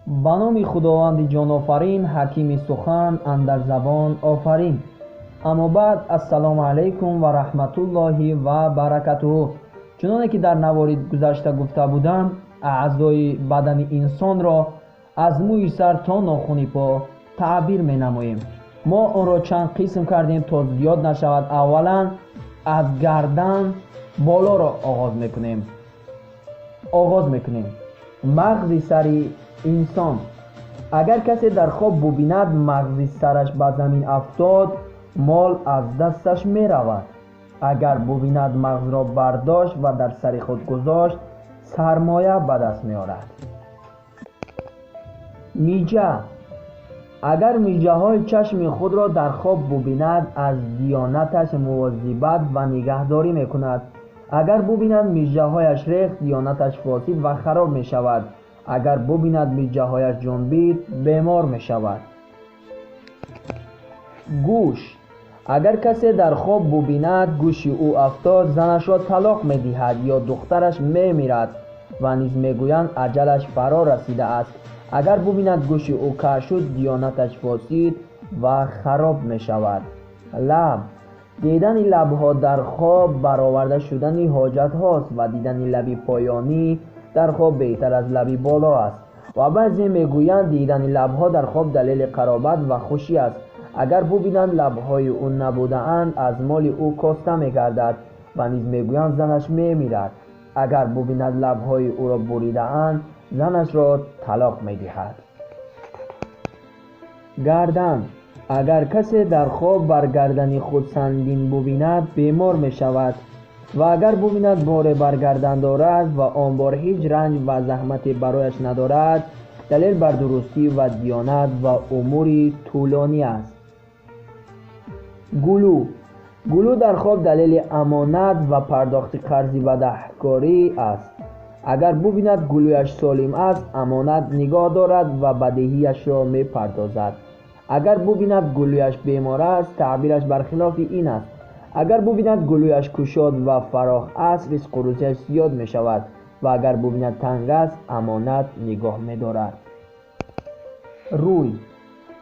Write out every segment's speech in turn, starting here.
Ба номи Худованди ҷонофарин, ҳакими сухан, андар забон офарин. Аммо баъд, ассалому алайкум ва раҳматуллоҳи ва баракатуҳу. Чуноне ки дар навори гузашта гуфта будам, аъзои бадани инсонро аз мӯи сар то нохуни по таъбир менамоем. Мо онро чанд қисм кардем то зиёд нашавад. Аввалан аз гардан болоро оғоз мекунем. Мағзи сари инсон. Агар касе дар хоб бубинад мағзи сараш ба замин афтод, мол аз дасташ меравад. Агар бубинад мағзро бардошт ва дар сари худ гузошт, сармоя ба даст меорад. Миҷа. Агар миҷаҳои чашми худро дар хоб бубинад, аз диёнаташ мувозибат ва нигаҳдорӣ мекунад. Агар бубинад миҷаҳояш рехт, диёнаташ фосид ва хароб мешавад. Агар бубинад миҷаҳояш ҷунбид, бемор мешавад. Гӯш. Агар касе дар хоб бубинад гӯши ӯ афтод, занашро талоқ медиҳад ё духтараш мемирад ва низ мегӯянд аҷалаш фаро расидааст. Агар бубинад гӯши ӯ кар шуд, диёнаташ фосид ва хароб мешавад. Лаб. Дидани лабҳо дар хоб бароварда шудани ҳоҷатҳост ва дидани лаби поёнӣ дар хоб беҳтар аз лаби боло аст. Ва баъзе мегӯянд дидани лабҳо дар хоб далели қаробат ва хушӣ аст. Агар бубинанд лабҳои ӯ набудаанд, аз моли ӯ коста мегардад ва низ мегӯянд занаш мемирад. Агар бубинад лабҳои ӯро буридаанд, занашро талоқ медиҳад. Гардан. Агар касе дар хоб бар гардани худ сангин бубинад, бемор мешавад. Ва агар бубинад боре бар гардан дорад ва он бор ҳеҷ ранҷ ва заҳмате барояш надорад, далел бар дурустӣ ва диёнат ва умури тӯлонӣ аст. Гулӯ. Гулӯ дар хоб далели амонат ва пардохти қарзи бадаҳкорӣ аст. Агар бубинад гулӯяш солим аст, амонат нигоҳ дорад ва бадеҳияшро мепардозад. Агар бубинад гулӯяш бемор аст, таъбираш бархилофи ин аст. Агар бубинад гулӯяш кушод ва фарох аст, ризқу рӯзияш зиёд мешавад ва агар бубинад танг аст, амонат нигоҳ медорад. Рӯй.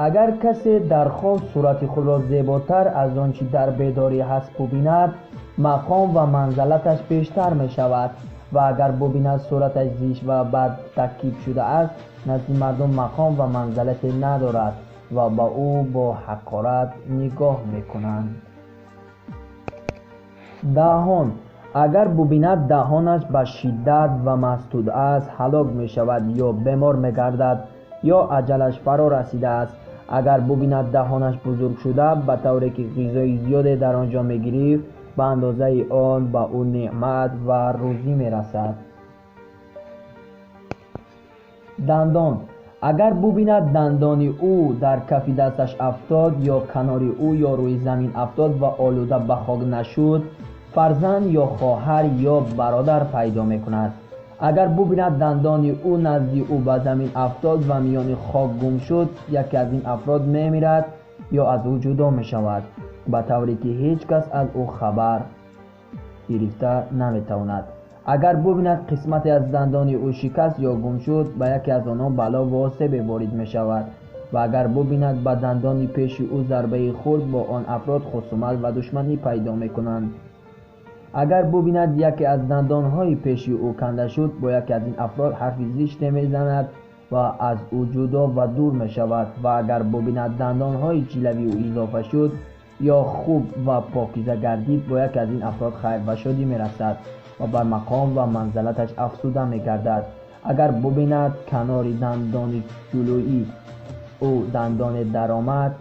Агар касе дар хоб сурати худро зеботар аз он чӣ дар бедорӣ ҳаст бубинад, мақом ва манзалаташ бештар мешавад ва агар бубинад сураташ зишт ва бадтаркиб шудааст, назди мардум мақом ва манзалате надорад ва ба ӯ бо ҳақорат нигоҳ мекунанд. Даҳон. Агар бубинад даҳонаш ба шиддат ва масдуд аст, ҳалок мешавад ё бемор мегардад ё аҷалаш фаро расидааст. Агар бубинад даҳонаш бузург шуда, ба тавре ки ғизои зиёде дар он ҷо мегирифт, ба андозаи он ба ӯ неъмат ва рӯзӣ мерасад. Дандон. Агар бубинад дандони ӯ дар кафи дасташ афтод ё канори ӯ ё рӯи замин афтод ва олуда ба хок нашуд, фарзанд ё хоҳар ё бародар пайдо мекунад. Агар бубинад дандони ӯ назди ӯ ба замин афтод ва миёни хок гум шуд, яке аз ин афрод мемирад ё аз ӯ ҷудо мешавад, ба тавре ки ҳеҷ кас аз ӯ хабар гирифта наметавонад. Агар бубинад қисмате аз дандони ӯ шикаст ё гум шуд, ба яке аз онҳо бало восебе ворид мешавад. Ва агар бубинад ба дандони пеши ӯ зарбаи хурд, бо он афрод хусумат ва душманӣ пайдо мекунанд. Агар бубинад яке аз дандонҳои пеши ӯ канда шуд, бо яке аз ин афрод ҳарфи зиште мезанад ва аз ӯ ҷудо ва дур мешавад. Ва агар бубинад дандонҳои ҷилави ӯ илова шуд ё хуб ва покиза гардид, бо яке аз ин афрод хайр ва шодӣ мерасад ва бар мақом ва манзалаташ афзуда мегардад. Агар бубинад канори дандони ҷулӯи ӯ дандоне даромад,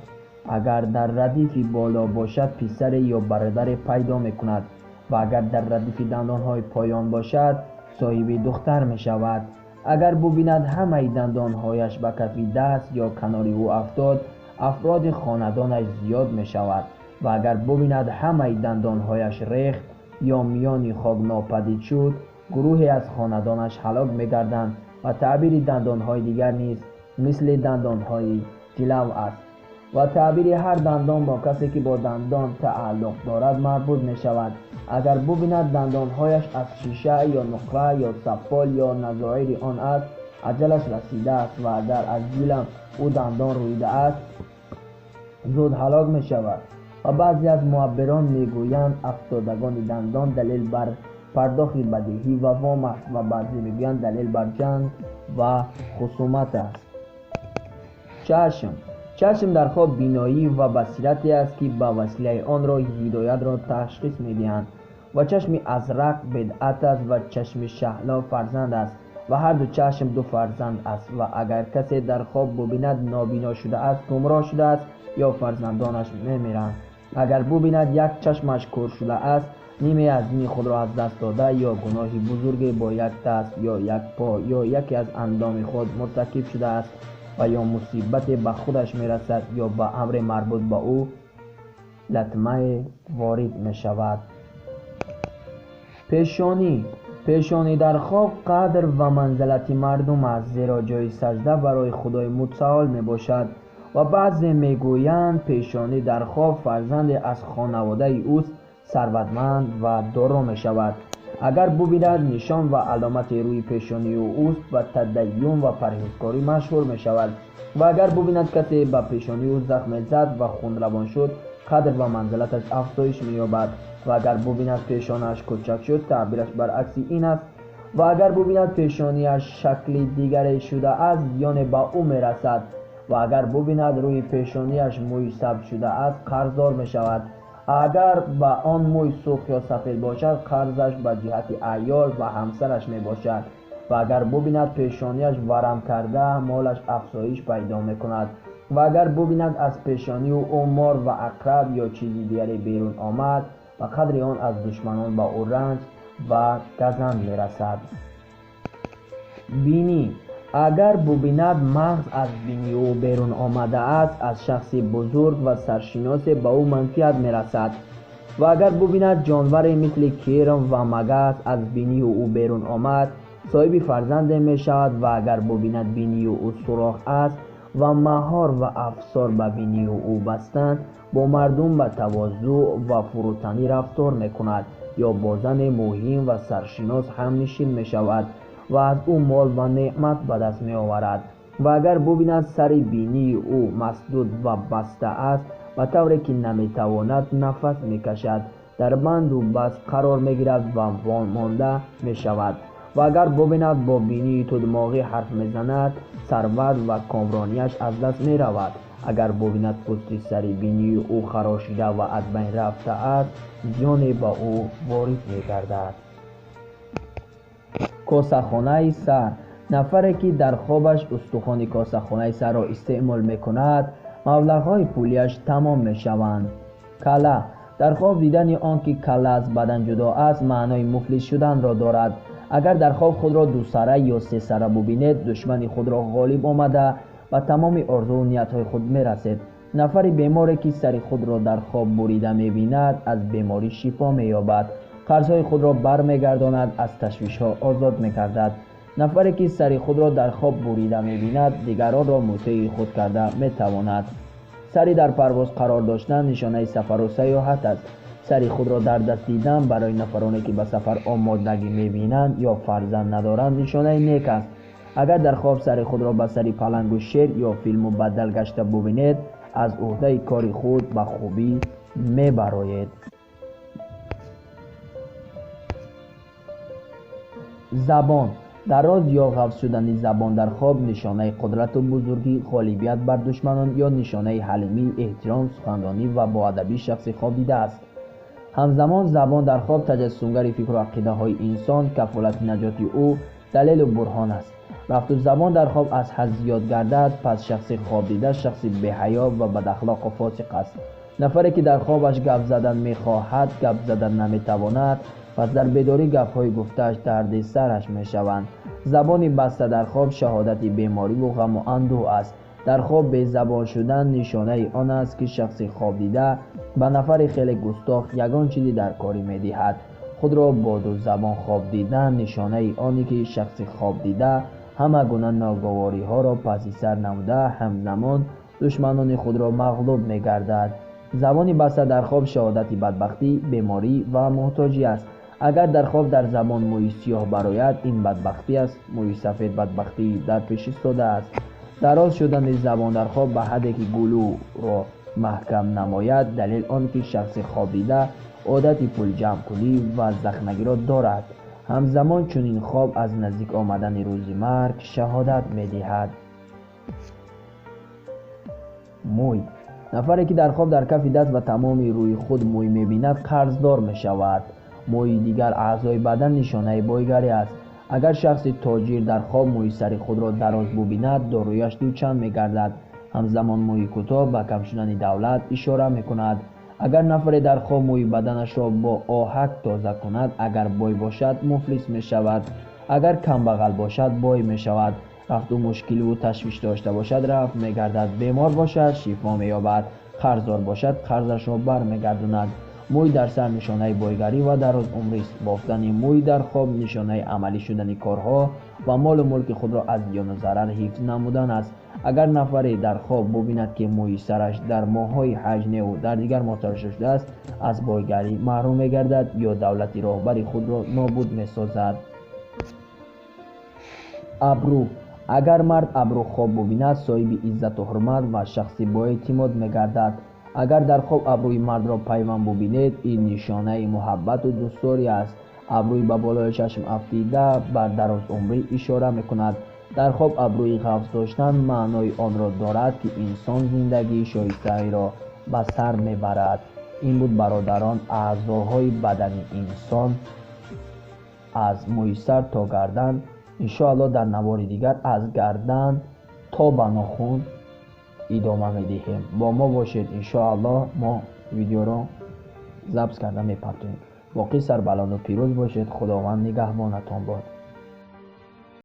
агар дар радифи боло бошад, писаре ё бародаре пайдо мекунад ва агар дар радифи дандонҳои поён бошад, соҳиби духтар мешавад. Агар бубинад ҳамаи дандонҳояш ба кафи даст ё канори ӯ афтод, афроди хонадонаш зиёд мешавад ва агар бубинад ҳамаи дандонҳояш рехт ё миёни хок нопадид шуд, гурӯҳе аз хонадонаш ҳалок мегарданд ва таъбири дандонҳои дигар низ мисли дандонҳои ҷилав аст. Ва таъбири ҳар дандон бо касе ки бо дандон тааллуқ дорад марбут мешавад. Агар бубинад дандонҳояш аз шиша ё нуқра ё сафол ё назоири он аст, аҷалаш расидааст ва агар аз ҷилам ӯ дандон рӯида аст, зуд ҳалок мешавад. Ва баъзе аз муаббирон мегӯянд афтодагони дандон далел бар пардохти бадиҳӣ ва вом аст ва баъзе мегӯянд далел бар ҷанг ва хусумат аст. Чашм. Чашм дар хоб биноӣ ва басирате аст, ки ба василаи он роҳи ҳидоятро ташхис медиҳанд. Ва чашми азрақ бидъат аст ва чашми шаҳло фарзанд аст ва ҳар ду чашм ду фарзанд аст. Ва агар касе дар хоб бубинад нобино шудааст, гумроҳ шудааст ё фарзандонаш мемиранд. Агар бубинад як чашмаш кӯр шудааст, ниме аз дини худро аз даст дода ё гуноҳи бузурге бо як даст ё як по ё яке аз андоми худ муртакиб шудааст ва ё мусибате ба худаш мерасад ё ба амре марбут ба ӯ латмае ворид мешавад. Пешонӣ. Пешонӣ дар хоб қадр ва манзилати мардум аст, зеро ҷои сажда барои Худои мутаол мебошад. Ва баъзе мегӯянд пешонӣ дар хоб фарзанде аз хонаводаи ӯст, сарватманд ва доро мешавад. Агар бубинад нишон ва аломати рӯи пешонии ӯст ба тадайюн ва парҳезкорӣ машҳур мешавад. Ва агар бубинад касе ба пешонии ӯ захме зад ва хун равон шуд, қадр ва манзилаташ афзоиш меёбад. Ва агар бубинад пешонааш кӯчак шуд, таъбираш баръакси ин аст. Ва агар бубинад пешонияш шакли дигаре шудааст, зиёне ба ӯ мерасад. Ва агар бубинад рӯи пешонияш мӯй сабз шудааст, қарздор мешавад. Агар ба он мӯй сурх ё сафед бошад, қарзаш ба ҷиҳати аёл ва ҳамсараш мебошад. Ва агар бубинад пешонияш варам карда, молаш афзоиш пайдо мекунад. Ва агар бубинад аз пешонии ӯ мор ва ақраб ё чизи дигаре берун омад, ба қадри он аз душманон ба ӯ ранҷ ва газанд мерасад. Бинӣ. Агар бубинад мағз аз бинии ӯ берун омадааст, аз шахси бузург ва саршиносе ба ӯ манфиат мерасад. Ва агар бубинад ҷонваре мисли кирм ва магас аз бинии ӯ берун омад, соҳиби фарзанде мешавад. Ва агар бубинад бинии ӯ сурох аст ва маҳор ва афсор ба бинии ӯ бастанд, бо мардум ба тавозӯъ ва фурӯтанӣ рафтор мекунад ё бо зане муҳим ва саршинос ҳамнишин мешавад ва аз ӯ мол ва неъмат ба даст меоварад. Ва агар бубинад сари бинии ӯ масдуд ва баста аст, ба тавре ки наметавонад нафас мекашад, дар банду баст қарор мегирад ва монда мешавад. Ва агар бубинад бо бинии тудмоғӣ ҳарф мезанад, сарват ва комронияш аз даст меравад. Агар бубинад пӯсти сари бинии ӯ харошида ва аз байн рафтааст, зиёне ба ӯ ворид мегардад. Косахонаи сар. Нафаре ки дар хобаш устухони косахонаи сарро истеъмол мекунад, маблағҳои пулияш тамом мешаванд. Калла. Дар хоб дидани он ки калла аз бадан ҷудо аст, маънои муфлис шуданро дорад. Агар дар хоб худро дусара ё сесара бубинед, душмани худро ғолиб омада ба тамоми орзуву ниятҳои худ мерасед. Нафари беморе ки сари худро дар хоб бурида мебинад, аз беморӣ шифо меёбад, қарзҳои худро бармегардонад, аз ташвишҳо озод мегардад. Нафаре ки сари худро дар хоб бурида мебинад, дигаронро мутеи худ карда метавонад. Сари дар парвоз қарор доштан нишонаи сафару сайёҳат аст. Сари худро дар даст дидан барои нафароне ки ба сафар омодагӣ мебинанд ё фарзанд надоранд нишонаи нек аст. Агар дар хоб сари худро ба сари палангу шер ё фил мубаддал гашта бубинед, аз уҳдаи кори худ ба хубӣ мебароед. Забон. Дароз ё ғафз шудани забон дар хоб нишонаи қудрату бузургӣ, ғолибият бар душманон ё нишонаи ҳалимӣ, эҳтиром, суханронӣ ва боадабии шахси хоб дидааст. Ҳамзамон забон дар хоб таҷассумгари фикру ақидаҳои инсон, кафолати наҷоти ӯ, далелу бурҳон аст. Рафту забон дар хоб аз ҳад зиёд гардад, пас шахси хоб дида шахси беҳаё ва бадахлоқу фосиқ аст. Нафаре ки дар хобаш гап задан мехоҳад, гап задан наметавонад, пас дар бедорӣ гапҳои гуфтааш дарди сараш мешаванд. Забони баста дар хоб шаҳодати бемориву ғаму андӯҳ аст. Дар хоб безабон шудан нишонаи он аст, ки шахси хоб дида ба нафари хеле густох ягон чизи дар корӣ медиҳад. Худро бо ду забон хоб дидан нишонаи оне ки шахси хоб дида ҳама гуна ногувориҳоро паси сар намуда, ҳамзамон душманони худро мағлуб мегардад. Забони баста дар хоб шаҳодати бадбахтӣ, беморӣ ва муҳтоҷӣ аст. Агар дар хоб дар забон мӯи сиёҳ барояд, ин бадбахтӣ аст. Мӯи сафед бадбахтӣ дар пеш истода аст. Дароз шудани забон дар хоб ба ҳадде ки гулӯро маҳкам намояд, далел он ки шахси хобдида одати пулҷамъкунӣ ва захнагиро дорад. Ҳамзамон чунин хоб аз наздик омадани рӯзи марг шаҳодат медиҳад. Мӯй. Нафаре ки дар хоб дар кафи даст ва тамоми рӯи худ мӯй мебинад, қарздор мешавад. Мӯйи дигар аъзои бадан нишонаи бойгарӣ аст. Агар шахси тоҷир дар хоб мӯи сари худро дароз бубинад, дорояш дучанд мегардад. Ҳамзамон мӯйи кӯтоҳ ба кам шудани давлат ишора мекунад. Агар нафаре дар хоб мӯйи баданашро бо оҳак тоза кунад, агар бой бошад, муфлис мешавад. Агар камбағал бошад, бой мешавад. Рафту мушкиливу ташвиш дошта бошад, рафт мегардад. Бемор бошад, шифо меёбад. Қарздор бошад, қарзашро бармегардонад. Мӯй дар сар нишонаи бойгарӣ ва дарозумрист. Бофтани мӯй дар хоб нишонаи амалӣ шудани корҳо ва молу мулки худро аз зиёну зарар ҳифз намудан аст. Агар нафаре дар хоб бубинад, ки мӯи сараш дар моҳҳои ҳаҷ неву дар дигар моҳ тарошта шудааст, аз бойгарӣ маҳрум мегардад ё давлати роҳбари худро нобуд месозад. Абрӯ. Агар мард абрӯ хоб бубинад, соҳиби иззату ҳурмат ва шахси боэътимод мегардад. Агар дар хоб абрӯи мардро пайванд бубинед, ин нишонаи муҳаббату дӯстдорӣ аст. Абрӯи ба болои чашм афтида бар дарозумрӣ ишора мекунад. Дар хоб абрӯи ғафз доштан маънои онро дорад, ки инсон зиндагии шоистаиро ба сар мебарад. Ин буд, бародарон, аъзоҳои бадани инсон аз мӯи сар то гардан. Иншоаллоҳ дар навори дигар аз гардан то ба нохун идома медиҳем. Бо мо бошед, иншоаллоҳ мо видеоро запис карда мепартоем. Боқӣ сарбаланду пирӯз бошед. Худованд нигаҳбонатон бод.